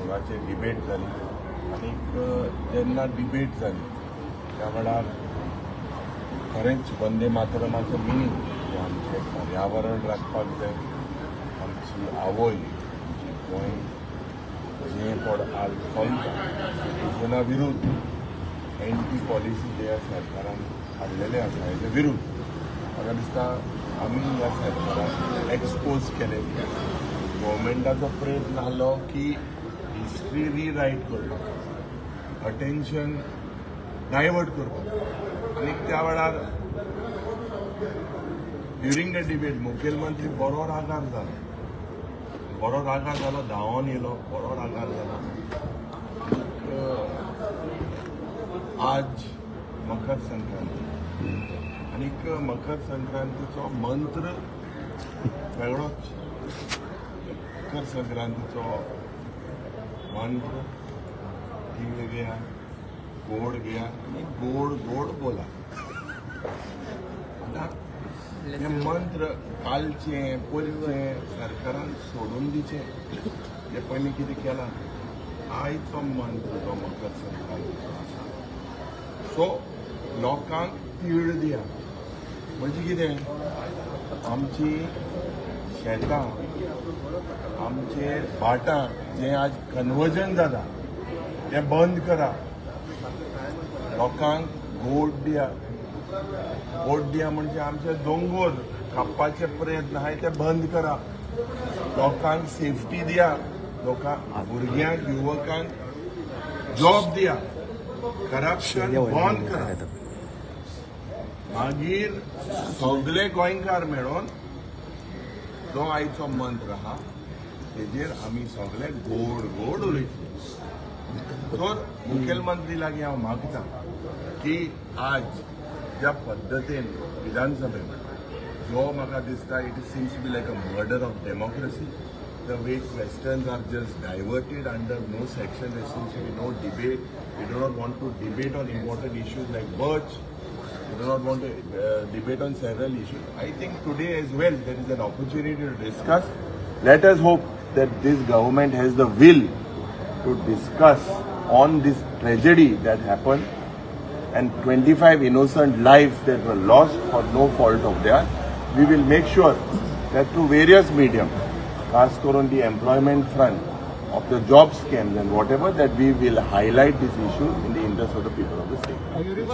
सॉंगाचेर debate जाली आनीक जेन्ना डिबेट जाली त्या वेळार खरेंच वंदे मातरमाचें मिनींग म्हणजे आमचें पर्यावरण राखपाक जाय, आमची आवय, आमची गोंय जें पड आज चलता सिटीजना विरुद्ध एंटी पॉलिसी जे सरकारान हाडलेले आसा हेजे विरुद्ध म्हाका दिसता आमी ह्या सरकाराक एक्सपोज केले. गव्हर्मेंटाचो प्रयत्न आहलो की हिस्ट्री रिरायट करपाचो, अटेन्शन डायवर्ट करपाचो आनी त्या वेळार ड्युरींग the debate मुखेलमंत्री बरो रागार जालो, बरो रागार जालो, धांवोन येयलो, बरो रागार जालो. आज मकर संक्रांती आनीक मकर संक्रांतीचो मंत्र वेगळोच. मकर संक्रांतीचो मंत्र तीळ घया, गोड घया आनी गोड गोड बोला. आतां हे मंत्र कालचे पयलचे सरकारान सोडून दिचे, जे पयलीं कितें केलां. आयचो मंत्र जो मकर संक्रांतीचो आसा, सो लोकांक तीळ दिया म्हणजे कितें, आमची शेतां, आमचे भाटां जें आज कन्वर्जन जाता तें बंद करा. लोकांक गोड दिया, गोड दिया म्हणजे आमचे दोंगोर कापपाचे प्रयत्न आहाय ते बंद करा. लोकांक सेफ्टी दिया, लोकांक, भुरग्यांक, युवकांक जॉब दिया, करप्शन बंद करा. मागीर सगळे गोंयकार मेळोन जो आयचो मंत्र आहा तेजेर आमी सगळे गोड गोड उलयतले. तर मुखेलमंत्री लागीं हांव मागता की आज ज्या पद्दतीन विधानसभेत जो म्हाका दिसता, it seems to be like a murder of democracy, the way questions are just diverted under no section. There seems to be no debate. We do not want to debate on important issues like birch. We do not want to debate on several issues. I think today as well there is an opportunity to discuss. Let us hope that this government has the will to discuss on this tragedy that happened and 25 innocent lives that were lost for no fault of theirs. We will make sure that through various medium, खास करून the employment front of the job scams and whatever, that we will highlight these issues in the interest of the people of the state.